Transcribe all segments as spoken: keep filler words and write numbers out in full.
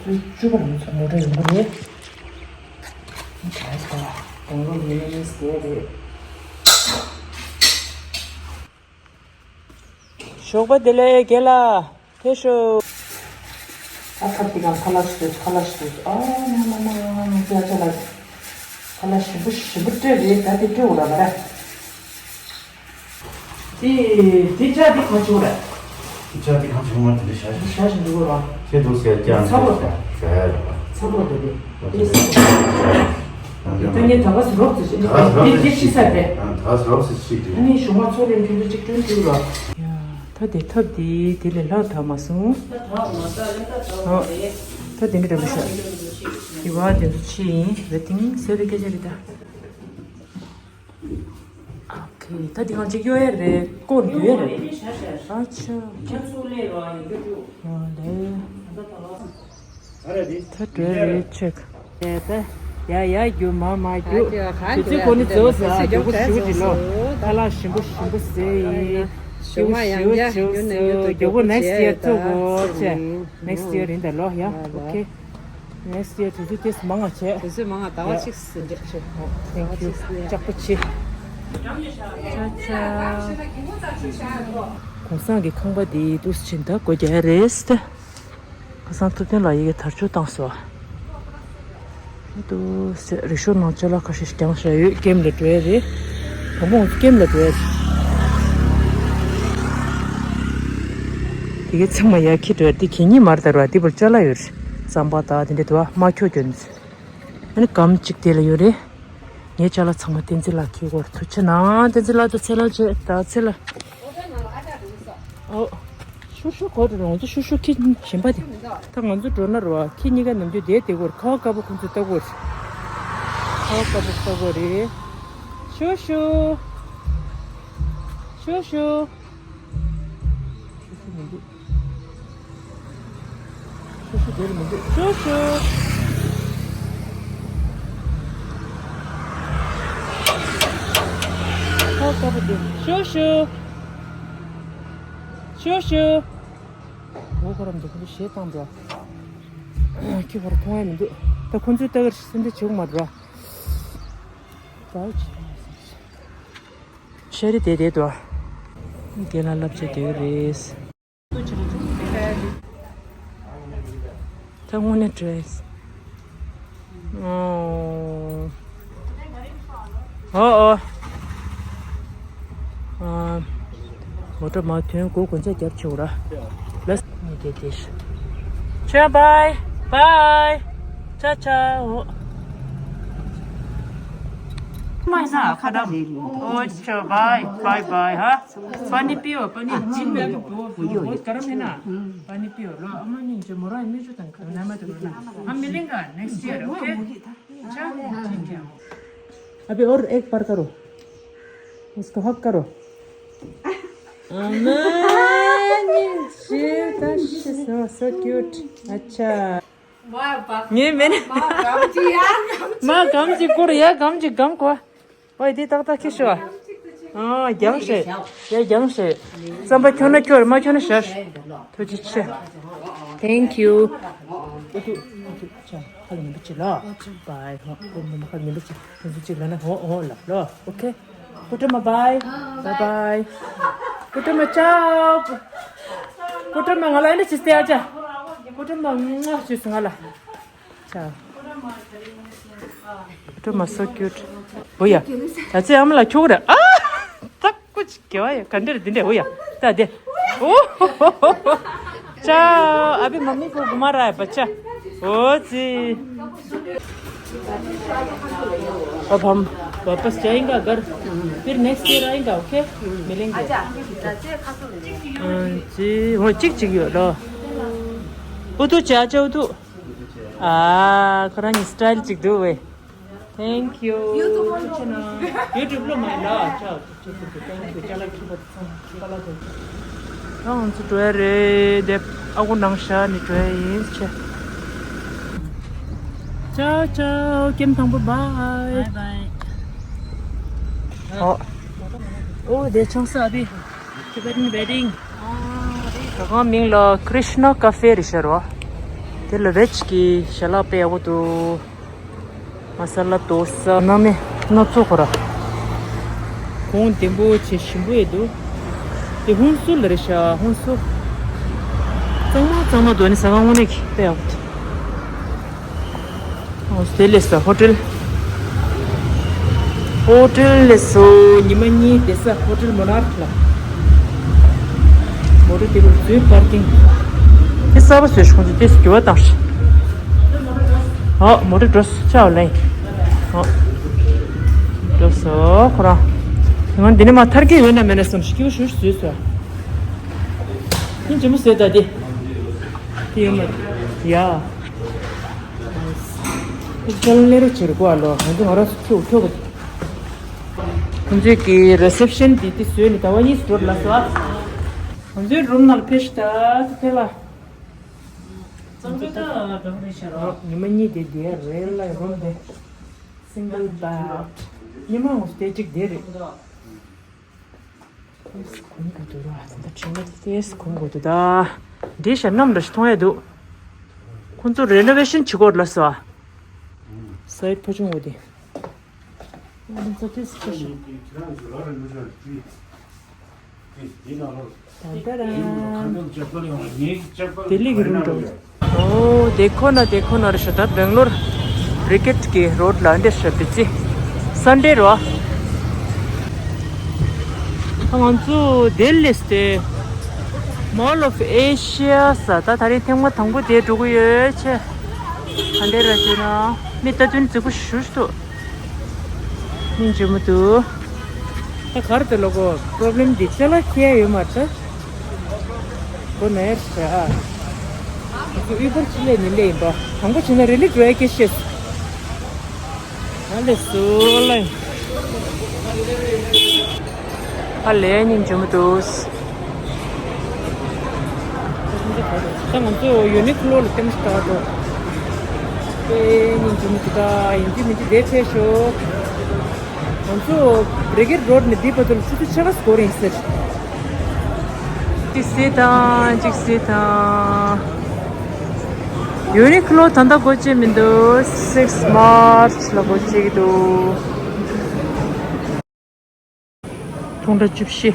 བཅུ་པ་རང་ཚོ་མོ་ཊ་ཡོང་གི་རེད། ད་ད་དང་པོ་མི་ནི་མི་སི་དེ་རེད། ཞོགས་པ་བདེ་ལེགས་རྒན་ལགས། ཕེབས་ཤོག་ཨ་ཁ་ཏི་ཀ་ཁ་ལག་ཞིག་ཁ་ལག་ཞིག་ཨ་མ་མ་མ་ཅ་ཅ་ལགས། ཁ་ལག་ཞིམ་པོ་ཞིམ་པོ་སྤྲད་རེད། ད་དེ་སྤྲད་འོ་ར་མ་ར། དེ་དེ་ཅ་དེ་གང་བྱུང་ར། དེ་ཅ་དེ་གང་བྱུང་མ་དེ་འདྲ་བྱ་ཞིག་བྱ་ཞིག་འདུག་ར། ཁྱེད་དུ་ཟེར་ཀྱང་ཚ་པོ་ཟེར་ཟེར་ར། ཚ་པོ་དེ་དེ་དེ་ཚ་པོ། ད་ངས་ད་ག་སུ་རོགས་ཟེར་ཞིག་ད་ག་སུ་རོགས་དེ་ཟེར་ཞིག་ཟེར་དེ། ད་ག་སུ་རོགས་ཟེར་ཞིག་དེ། ཨ་ནི་གཞུང་མ་ཚོ་རེ་ཁྱོད་ཚོ་གཅིག་སྟོན་འདུག་ར། ཡ། ད་དེ་ཐབས་དེ་དེ་ལས་ལྷག་ད་མ་སོང་། ད་དེ་འདྲ་འདྲ་པོ་ཤག་དེ་བ་དེ་ཚོ་ཕྱི་ཡིན་རེད། ཏིང་ཟེར་བའི་སྐད་ཆ་རེད་ད། ཨོ་ཁེ། ད་དེ་གང་ཅིག་གཡོ་ཡ་རེད། སྐོར་འདུས་ཡ་རེད། ཨ་ཆ། ཨོ་ཁེ། ཨ་ལེ། ད་འགྲོ་རེད་ཆེག་ད་ཡ་ཡ་རྒྱུ་མ་མ་རྒྱུ། དེ་ཚོའི་སྒོ་ནས་བཟོ་ཟ་རྒྱུ་གུ་ཞུ་གི་ལོ། ཁ་ལག་ཞིམ་པོ་ཞིམ་པོ་ཟེ་ཡིན། རྒྱུ་ཞུ་རྒྱུ་ཟོ་རྒྱུ་གུ་next year ཐུག་གོ་ཆེ། Next year ཡིན་ད་ལོ་ཡ། ཨོ་ཁེ། Next year དུས་ཚོད་དེ་མང་ང་ཆེ། དུས་ཚོད་མང་ང་ཟླ་བ་གཅིག་ཟིན་འདྲ། Thank you། ལྕགས་པོ་ཆེ། ཆ་ཆ། གོང་སང་གི་ཁང་པ་དེ་དུས་ཕྱིན་ད་སྒོ་རྒྱག་རེད། ཁ་སང་ཐུབ་བསྟན་ལགས་ཡི་གེ་དར་ལྕོག་བཏང་སོ། ཏུ་སེ་རི་ཤོ་ནང་ཅ་ལག་ཁ་ཤས་ཀྱང་བཞག་ཡོད། ཀེམ་ལ་འགྲོ་ཡ་རེད། བུ་མོ་ཀེམ་ལ་འགྲོ་ཡ་རེད། དེ་གའི་ཚང་མ་ཡར་འཁྱེར་འགྲོ་ཡ་དེ་གད་སྙིགས་མར་དར་བ་དེ་བར་ཅ་ལག་ཡོད་རེད། རྩམ་པ་དང་དེ་འདྲ་དུ་བ་མ་ཁྱོ་གྱོན། ཨ་ནི་སྒམ་གཅིག་དེ་ལ་ཡོད་རེད། ངའི་ཅ་ལག་ཚང་མ་བསྟན་འཛིན་ལགས་འཁྱེར་དགོས་རེད། ཐུགས་རྗེ་གནང་། བསྟན་འཛིན་ལགས་ཚོ་ཚེ་ལགས་བྱེད་ད་ཚེ་ལགས། ཨོ། ཤུ་ཤུ་གོ་འགྲོ་རོགས། ང་ཚོ་ཤུ་ཤུ་ཁྱི་གཞན་པ་དེ། ད་ང་ཚོ་འགྲོ་ན་རོ་ཁྱི་གཉིས་ཀ་ནམ་རྒྱུན་བསྡད་བསྡད་དགོས་རེད། ཁ་བ་དཀར་པོ་ཁོང་ཚོས་ལྟ་དགོས་རེད། ཁ་བ་དཀར་པོ་ལྟ་དགོས་རེད། ཤུ་ཤུ། ཤུ་ཤུ། ཤུ་ཤུ་མི་འདུག་ཤུ་ཤུ་དེར་མི་འདུག་ཤུ་ཤུ། ཁ་བ་དཀར་པོ་དེ། ཤུ་ཤུ། ཤུ་ཤུ། འོ་ཁོ་རང་འདུག་ཁོ་ཚོ་གཞས་བཏང་འགྲོ། ཁྱི་ཁོ་རང་མཐོང་ཡ་མི་འདུག་ད་ཁོ་ཚོའི་ལྟ་གར་སེམས་ཁྲལ་བྱེད་དགོས་མ་འགྲོ། ད་ཆེ་རི་དེ་དེ་དོ། རྒན་ལགས་བསླབ་བྱ་དེ་རེད། ད་དངོས་གནས་བྲེལ། ཨོ། ཨོ་ཨོ། ཨ། མོ་ཊ་མ་ཐོན་གོ་གོན་ཆ་རྒྱབ་ཆོག་ར། ལ། ནི་དེ་དེ། ཆ་བའི་བའི། ཆ་ཆ་ཨོ། མ་ན་ཁ་ད། ཨོ་ཆ་བའི་བའི་བའི་ཧ། पानी पियो, पानी। जिम में भी बहुत, बहुत गर्म है ना। पानी पियो। लो, अम्मा ने जो मोरा में जो तंग करना मत करो ना। हम मिलेंगे नेक्स्ट ईयर, ओके? अच्छा? ठीक है। अभी और एक बार करो। उसको हग करो। अम्मा ने जो तंग, so, so cute। अच्छा। ངའི་མིན། མ་གམ་གྱི་སྐོར་ཡ་གམ་གྱི་གམ་གོ། ཨོ་དེ་ཏག་ཏག་ཁྱི་ཤོ། ཨ་རྒྱང་ཤེས། ཡ་རྒྱང་ཤེས། རྩམ་པ་ཁྱོད་ན་ཁྱོད་མ་ཁྱོད་ན་ཤར། ཐུགས་རྗེ་ཆེ། Thank you། ཨུ་ཐུ་ཨུ་ཐུ་ཆ་ཁ་ལ་ཉན་པ་ཅི་ལ། བའི་ཧོ་ཁོ་མོ་ཁ་ལ་ཉན་པ་ཅི་ཁོ་ཚོ་ཅི་ལ་ན་ཧོ་ཧོ་ལ་ལོ། ཨོ་ཁེ། ཀུ་ཏུ་མ་བའི། བའི་བའི། ཀུ་ཏུ་མ་ཅའོ། ཀུ་ཏུ་མ་ང་ལ་ཨེ་འདྲ་ཅི་སྟེ་ཨ་ཅག་ཀུ་ཏུ་མ་ང་ཅི་སུ་ང་ལ། ཅའོ། ཀུ་ཏུ་མ་so cute། འོ་ཡ། ད་ཚེ་ཨ་མ་ལ་ཁྱོག་རེ་ཨ། ད་ཀུ་ཅི་གེ་བ་ཡ་ག་འདྲ་རེ་འདི་འདྲ་འོ་ཡ། ད་དེ། ཨོ། ཅའོ། अभी मम्मी को घुमा रहा है बच्चा। ओ जी। अब हम वापस जाएंगे घर, फिर नेक्स्ट ईयर आएंगे, ओके? मिलेंगे। ཨ་ཙི། འོ་གཅིག་གཅིག་ཡོད་ལོ། ཨུ་ཐུ་ཅ་ཅ་ཨུ་ཐུ། ཨ་ཁོ་རང་གི་སི་ཊའིལ་གཅིག་འདུག་བས། Thank you། ཡུ་ཊུབ་ལོ་མ་ལ་ཅ། Thank you། ཅ་ལག་ཁྱི་པ་ཚང་ཅ་ལག་དེ། ད་ང་ཚོ་འགྲོ་ཡ་རེད་དེ། ཨ་ཁུ་ནང་བཞག་ནས་འགྲོ་ཡ་ཡིན་ཆེ། ཅའོ་ཅའོ། ཀེམ་དང་པོ་བའི། བའི་བའི། ཨོ། ཨོ་དེ་ཆང་ས་ཨ་བི། Tibetan wedding། ད་གང་མིང་ལ་Krishna Cafe རེད་ཤག་རོ། དེ་ལ་བེཇ་གི་ཞལ་ལག་དཔེ་ཡག་པོ་འདུག་མ་ས་ལ་དོ་ས་སྣ་མེད་སྣ་ཚོགས་ཁོ་ར། གོང་ལྡེམ་པོ་ཆེ་ཞིམ་པོ་ཡོད་འདུག་དེ་ཧུན་སུར་ལ་རེད་ཤག་ཧུན་སུར། གཙང་མ་གཙང་མ་འདུག་ཨ་ནི་ཟ་ཁང་དངོས་གནས་ཀྱི་དཔེ་ཡག་པོ་འདུག་ཨོ་སི་ཏྲེ་ལི་ཡ་ས་ཧོ་ཊེལ། ཧོ་ཊེལ་ལས་སོ་ཉི་མ་གཉིས་བསྡད་ས་ཧོ་ཊེལ་མོ་ནར་ལ། མོ་ཊ་དེ་རུ་འཛུལ་པར་ཀིང་། དེ་གསར་པ་བཟོས་ཤག་ཁོང་ཚོས་དེ་འགྱུར་བ་བཏང་ཤག་ཨ་མོ་ཊ་འགྲོ་སོང་ལེ། ཨ་འགྲོ་སོང་ཁོ་རང་། ང་འདི་ནས་མ་ཐར་གི་ཡོད་ན་མེད་ན་བསམ་ཤག་སྐྱིད་པོ་ཞེ་པོ་བཟོས་སོང་། ཡིན་ཇི་མོ་བཟོས་ད་དེ། དེ་ཡོད་མ་རེད་ཡ། ཁྱོད་ལས་རོགས་བྱེད་རོགས་ཨ་ལོ། ང་ཚོ་ང་རང་ཚོ་ཁྱོད་ཁྱོད། ཁོང་ཚོས་ཀྱི་རི་སེབ་ཤན་འདི་དེ་བཟོས་ནས་ཟླ་བ་གཉིས་སུ་འགྲོ་ལ་སོ། ང་ཚོའི་རུམ་ནང་ལ་ཕེབས་ཤིག་ད་དེ་ལ། ང་ཚོ་ད་འགྲོ་གི་རེད་ཤག་ཉི་མ་གཉིས་དེ་དེ་རེད་ལ་རུམ་དེ། སིང་གལ་བེཌ། ཉི་མ་ངོ་སྟེ་གཅིག་དེ་རེད། ཨེས་གོན་དགོས་འདུག་ར། ད་ལྟ་དྲན་པ་དེ་ཨེས་གོན་དགོས་འདུག་ད། འདི་ཞྭ་སྣམ་འདྲ་ཞིག་མཐོང་ཡ་འདུག་ཁོང་ཚོ་རེ་ནོ་ཝེ་ཤན་བྱེད་དགོས་ལ་སོ། སའི་ཕོ་ཆུང་བོ་དེ། ཨ་ནི་ཚོ་ཏེས་ཆེ་ཤོས། ད་ད་ར། ལྡི་ལི་གི་རུམ་འདྲ་བོ། ཨོ་དེ་ཁོ་ན་དེ་ཁོ་ན་རེད་ཤག་ད་སྦེང་ལོར་བྷི་རི་གེཊ་གི་རོ་ཌི་ལ་འདིར་ཤག་བི་ཙི། སན་ཌེ་རེད་བ། ད་ང་ཚོ་དེ་ལས་ཏེ་མོལ་ཨོཕ་ཨེ་ཤི་ཡ་ས་ད་ད་རིང་ཐེངས་མ་དང་པོ་དེ་འགྲོ་གི་ཡོད་ཆེ། ག་འདྲ་ར་བྱས་ན་མི་ལྟ་དོན་རྫིག་པོ་ཞེ་པོ་ཞིག་འདུག་སྙིང་རྗེ་མོ་འདུག་ད་ག་རེ་ད་ལོ་གོ་པོ་རོབ་ལེམ་འདི་ཅ་ལག་འཁྱེར་ཡ་ཡོད་མ་རེད་ད། གོ་ནེར་ཤ། ཨུ་བར་ཅི་ལས་ནི་ལས་ཡིན་པ། དང་པོ་བྱས་ན་རི་ལི་ཌི་རའི་ཀེ་ཤེས། ཨ་ལས་སུ་ལ། ཨ་ལས་སྙིང་རྗེ་མོ་འདུག་ད་ང་ཚོ་ཡུ་ནི་ཀློ་ལ་ལྟད་མོ་ལྟ་འགྲོ། ཨེ་སྙིང་རྗེ་མོ་འདུག་ད་ཡིན་གཅིག་མིན་གཅིག་བསྡད་ཆེ་ཤོག་ང་ཚོ་བྷི་རི་གེཊ་རོ་ཌི་ནས་འདི་བར་དུ་ལ་ཆུ་ཚོད་ཕྱེད་ཀ་ཙམ་འགོར་ཡིན་ཟེར། གཅིག་སེ་དང་གཅིག་སེ་དང་། ཡུ་ནི་ཀློ་ད་ལྟ་སྒོ་ཕྱེ་མི་འདུག་སིགས་མར་ཆི་ལ་སྒོ་ཕྱེ་གི་འདུག་སྟོང་ཕྲག་བཅུ་བཞི།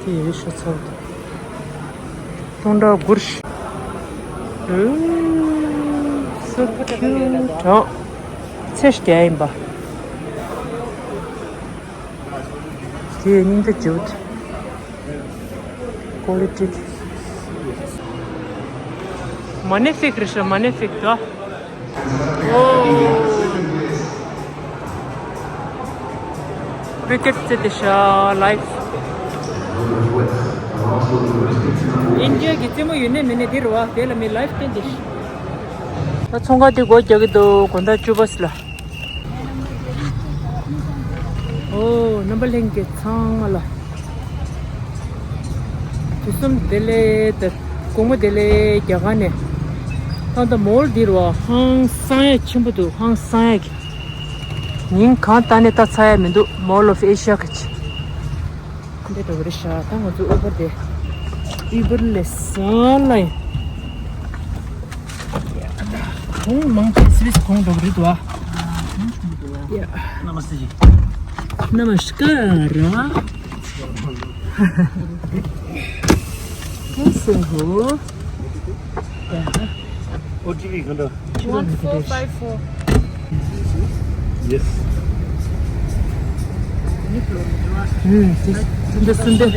དེ་ཡི་ཤོ་ཚར་འདུག་སྟོང་ཕྲག་དགུ་བཞི། ཨུ། so cute. ཨོ། ཚེ་བརྒྱ་ཡིན་པ། དེ་སྙིང་རྗེ་བྱེད། ཀོ་ལི་ཊི། མ་ནི་ཕིག་རེད་ཤག་མ་ནི་ཕིག་ད། ཨོ། ཀྲི་ཀེཊ་རྩེ་དེ་ཤག་ལའིབ། ཨིན་ཌི་ཡ་གི་རྩེད་མོ་ཡོད་ནི་མེད་ནི་དེ་རེད་བ། དེ་ལ་མི་ལའིབ་བསྟན་དེ་ཤག་ད་ཚོང་ཁང་དེ་སྒོ་རྒྱག་གི་འདུག་དགོང་དག་བཅུ་པ་ཙམ་ལ། ཨོ། རྣམ་པ་ལྷན་རྒྱས་ཚང་མ་ལ། དུས་གསུམ་བདེ་ལེགས་དང་དགོང་མོ་བདེ་ལེགས། རྒྱ་གར་ནས། ད་ལྟ་མོལ་འདིར་བ་ཧང་སང་ཡ་ཆེན་པོ་འདུག་ཧང་སང་ཡ་གི། ཉིན་གང་ལྟ་ནས་ལྟ་ཚར་ཡ་མི་འདུག་མོལ་ཨོཕ་ཨེ་ཤི་ཡ་གི་ཆེ། འདི་འདྲ་བོ་རེད་ཤག་ད་ང་ཚོ་ཨུ་བར་དེ། ཨུ་བར་ལས་སང་ལ་ཡིན། གོང་མང་ཆེ་སི་རིས་གོང་འགྲོ་གི་རེད་དོ། ཡ། नमस्ते जी। नमस्कार। कैसे हो? ओटीपी कौन? One four five four। Yes। ཨུམ། དེ་དེ་འདྲ་སུ་འདྲ།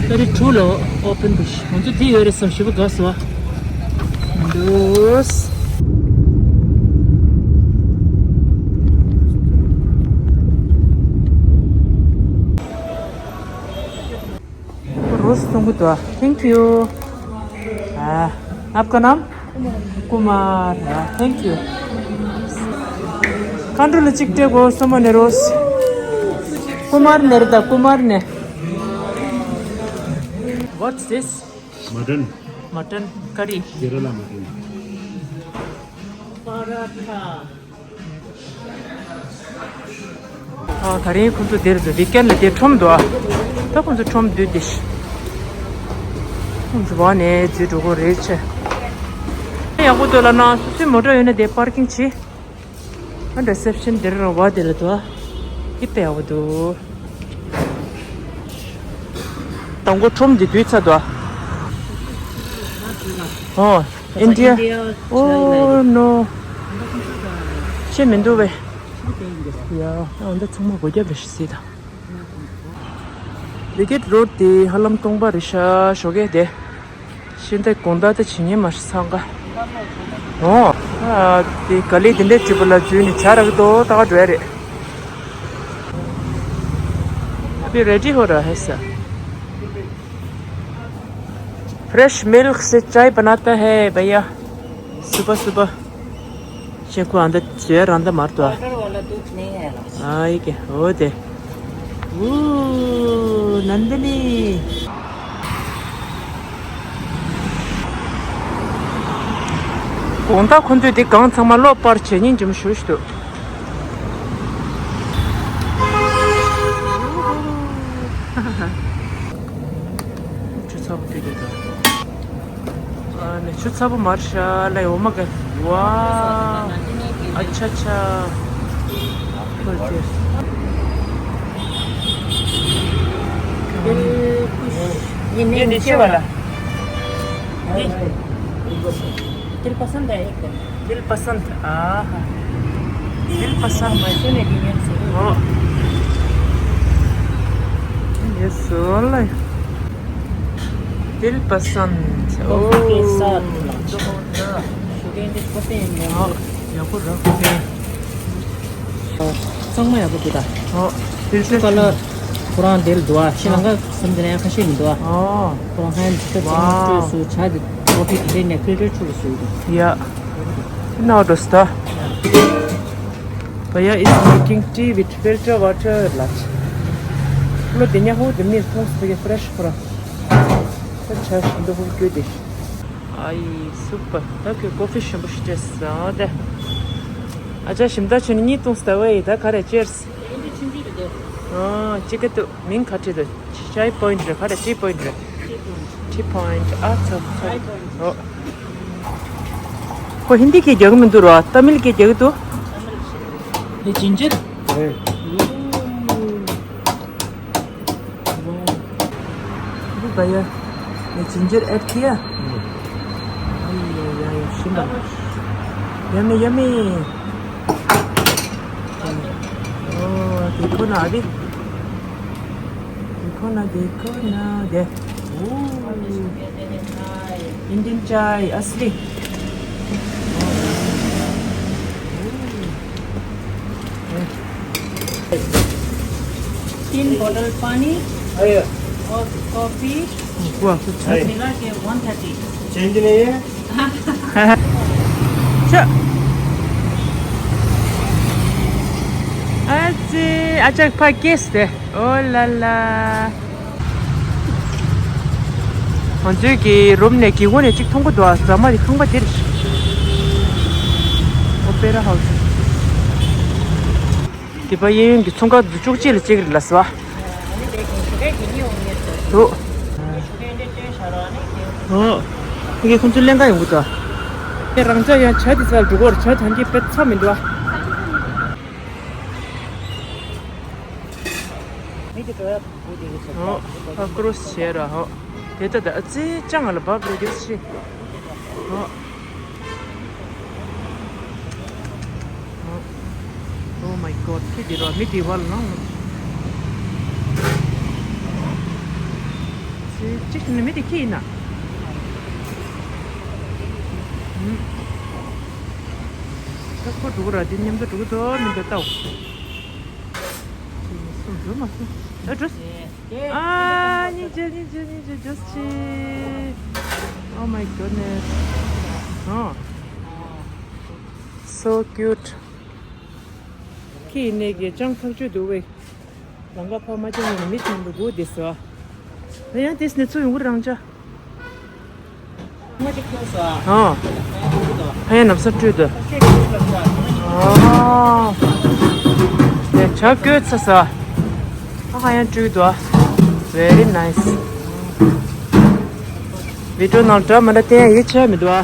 ད་རེས་དྲུག་ལ་ཨོ་པན་བྱས། ང་ཚོ་འདི་ཡོད་རེད་བསམ་ཞེ་པོ་དགའ་སོང་། འདུག रोज तुमको दुआ। Thank you। हाँ, आपका नाम? कुमार। हाँ, thank you। कांडू लचिक टे गो समो ने रोज। कुमार ने रदा, कुमार ने। What's this? Mutton। Mutton curry। Kerala mutton। Paratha. ཨ། ད་རིང་ཁོང་ཚོ་དེར་འདུག་ཝིག་ཨེན་ལ་དེ་ཁྲོམ་འདུག་ཨ། ད་ཁོང་ཚོ་ཁྲོམ་བསྡུས་ཏེ། ཁོང་ཚོ་བ་ནས་འཛུལ་འགྲོ་གི་རེད་ཆེ། ཡག་པོ་འདུག་ལ་ན་སོ་སོའི་མོ་ཊ་ཡོད་ན་དེ་པར་ཀིང་བྱེད། ཨ་རི་སེབ་ཤན་དེར་ར་བ་དེ་ལ་འདུག་ཨ། ཨི་དཔེ་ཡག་པོ་འདུག་དང་པོ་ཁྲོམ་འདི་དུས་ཚ་འདུག་ཨ། ཨོ། ཨིན་ཌི་ཡ། ཨོ་ནོ། ཤེས་མི་འདུག་བས། ཡ། ཨ་འདི་ཚང་མ་སྒོ་རྒྱབ་རེ་ཞིག་སྲིད་ད། ལི་ཀེད་རོཌ་དེ་ཧ་ལམ་སྟོང་པ་རེད་ཤག་ཞོགས་ཀས་དེ། ཤིན་ཏུ་དགོང་དག་དེ་བྱེད་ཉན་མ་ཤི་སང་ག་ཨོ། ཨ་དེ་ག་ལེ་དེ་འདྲས་བྱེད་པ་ལ་འཛུལ་ནས་བྱ་རག་ཏོ་ཏག་འགྲོ་ཡ་རེད། अभी रेडी हो रहा है सर। फ्रेश मिल्क से चाय बनाता है भैया। सुबह सुबह। ཤེས་ཁུ་ཨ་འདི་བྱས་རང་འདི་མར་དུ་ཨ། पाउडर वाला दूध नहीं है। ཨ་ཡི་གེ་ཨོ་དེ། ཨུ། ནན་དི་ནི། དགོང་དག་ཁོ་ཚོས་དེ་གང་ཚང་མ་གློག་པར་བྱེད་ཉིན་ཅིག་མ་ཞུ་ཞུ་འདུག་ཆུ་ཚ་པོ་དེ་དེ་དང་། ཨ་ནི་ཆུ་ཚ་པོ་མར་ཤ་ལ་འོ་མ་ག་ཝ། ཨ་ཆ་ཆ། ཁོ་ཚེ། ये नहीं नीचे वाला। दिल पसंद है एक। दिल पसंद। आहा। दिल पसंद। मैं सुने भी नहीं सुने। ओ। ये सोल। दिल पसंद। कॉफी के साथ। Sugar and coffee and ཡག་པོ་རག་གི། གཙང་མ་ཡག་པོ་འདུག་ད། ཨོ། ཕིལ་ཊར་ཁ་ལར་ཁོ་རང་དེར་འདུག་ཨ། ཤི་ལང་ཀ་སམ་དེ་ན་ཡང་ཁ་ཤས་མི་འདུག་ཨ། ཨོ། ཁོ་རང་ཧན་ཕིལ་ཊར་ཙམ་སྤྲོས་སུ་བྱ་དེ་ཀོ་ཕི་དེ་འདྲས་ནས་ཕིལ་ཊར་ཆུ་རུ་སུ་འདུག་ཡ། ནའོ་ཌོ་སི་ད། Bhaiya is making tea with filter water ལ། ལོ་དེ་ཉ་ཧོ་དེ་མིར་ཐོང་སུ་ཡ་ཕི་རེ་ཤི་ཁོ་རང་། ད་ཆ་ཞིམ་པོ་ཧུར་སྐྱོད་དེ། ཨའི་སུ་པར། ད་ཁོས་ཀོ་ཕི་ཞིམ་པོ་ཞིག་སྤྲད་སོང་དེ། ཨ་ཅག་ཞིམ་ད་ཆུ་ནི་གཉིས་བཏུངས་ད་ཝེ་ད་ག་རེ་ཅེར་སི། ཨོ་ཅི་ག་ཏུ་མིང་ག་ཁྲི་དུ་ཅའི་པོ་ཡིན་རེད་ག་རེ་ཏི་པོ་ཡིན་རེད། ཏི་པོ་ཡིན་ཨ་ཚ་ཚ། ཨོ། ཁོ་ཧིན་དི་སྐད་རྒྱག་གི་མི་འདུག་ར་ཏ་མིལ་སྐད་རྒྱག་གི་འདུག་ནི་ཇིན་ཇར། Wow. Bhaiya, ये जिंजर ऐड किया? हम्म। अरे यार, यार, शिमला। Yummy, yummy. ओह, देखो ना अभी। देखो ना, देखो ना, दे। ओह। इंडियन चाय असली। तीन बोतल पानी और कॉफी वाह, कुछ है। मिला के वन थर्टी। चेंज नहीं है? च। अझै अचार पाकेस दे। ओ ला ला। ང་ཚོའི་གི་རུམ་ནས་གི་སྒོ་ནས་གཅིག་མཐོང་གི་འདུག་ཨ། ཟ་མ་དེ་ཁང་པ་འདིར། ཨོ་པེ་ར་ཧའུ་སི། དེ་པ་གཡས་གཡོན་གྱི་ཚོང་ཁང་བཅུ་གཅིག་ལ་གཅིག་རེད་ལ་ཟ་བ། འདུག་ཨོ། དེ་གི་ཁོང་ཚོ་ལེན་ག་ཡོང་གི་འདུག་དེ་རང་ཅག་ཡང་ཇ་དེ་ཚ་འགྲོ་གོ་ར་ཇ་ཐང་གི་དཔེ་ཚ་མི་འདུག་ཨ། ཨོ། ཁ་ཀྲོ་སི་བྱས་ར་ཧོ། དེ་ལྟ་དང་ཨ་ཙི་ཅང་ང་ལ་བབ་རེ་རྒྱུ་ཞིག་ཨོ། ཨོ། Oh my God. ཁྱེད་འདི་རོ་མི་འདི་བ་ལང་། ཙི་ཅིག་ནི་མི་འདི་ཁྱེད་ཡིན་ན། ཨུམ། ད་ཁོ་འགྲོ་གི་ར་འདི་མཉམ་དུ་འགྲོ་གི་འདུག་མི་འདི་ལྟ་འོ། ཁྱེད་ནི་སུ་འགྲོ་མ་སོང་། ཨ་འགྲོ། ཨ་ནི་ཇེ་ནི་ཇེ་ནི་ཇེ་ཇོ་སི། Oh my goodness. Oh. So cute. ཁྱི་ནས་གི་ཅང་ཐག་ཆོད་འདུག་བས། ལང་ཀ་ཕ་མ་ཅང་ནས་མི་ཆེན་པོ་སྒུག་བསྡད་སོ། ད་ཡང་དེས་ནས་ཚུར་ཡོང་གི་རང་ཅག་ཨོ། ཕ་ཡ་ནམ་ས་སྤྲོད་དོ། ཨོ། དེ་ཇ་བསྐོལ་ཚ་ས། ཕ་ཁ་ཡང་སྤྲོད་དོ། Very nice. བི་ཌིའོ་ནང་འདྲ་མི་འདྲ་བསྟན་ཡ་ཡིད་ཆེས་མི་འདུག་ཨ།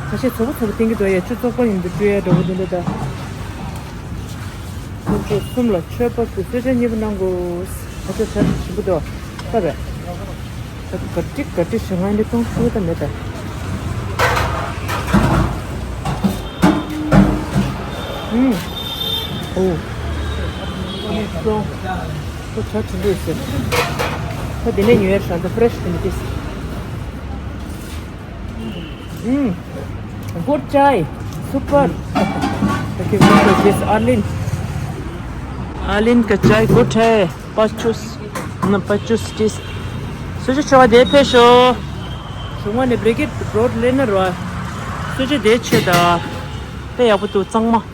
ཁ་ཤས་ཚོགས་པ་ཚོགས་པ་བསྟན་གྱི་འདུག་ཡ། ཆུ་བཙོག་པ་ཡིན་འདུག་སྤྲོད་ཡ་འདྲ་བོ་འདི་འདྲ་ད། སུམ་ཅུ་གསུམ་ལ་མཆོད་པ་ཟེར་གསོལ་ཇ་གཉིས་པ་གནང་དགོས། ཁ་ཤས་ཆར་ཞིམ་པོ་འདུག་ལྟ་བས། ད་ག་ཏི་ག་ཏི་ཞིག་ང་འདི་གཏོང་ཤུགས་ད་མེད་ད། ཨུམ། ཨོ། ཁོ་ཆ་ཆེན་པོ་ཡོད་ཟེར། ཁོ་དེ་ནས་ཉོས་ཡར་ཤང་ད་ཕ་རེ་ཤི་དེ་ནས་ཏིས། ཨུམ། Good chai. Super. Okay, what is this? Arlene. Arlene का चाय good है। पच्चीस, न, पच्चीस ཏིས། གསོལ་ཇ་མཆོད་པ་དེ་ཕེབས་ཤོག་གཞུང་བ་ནས་བྷི་རི་གིད་རོཌ་ལེན་ན་རོ། གསོལ་ཇ་དེ་མཆོད་ད། དཔེ་ཡག་པོ་འདུག་གཙང་མ།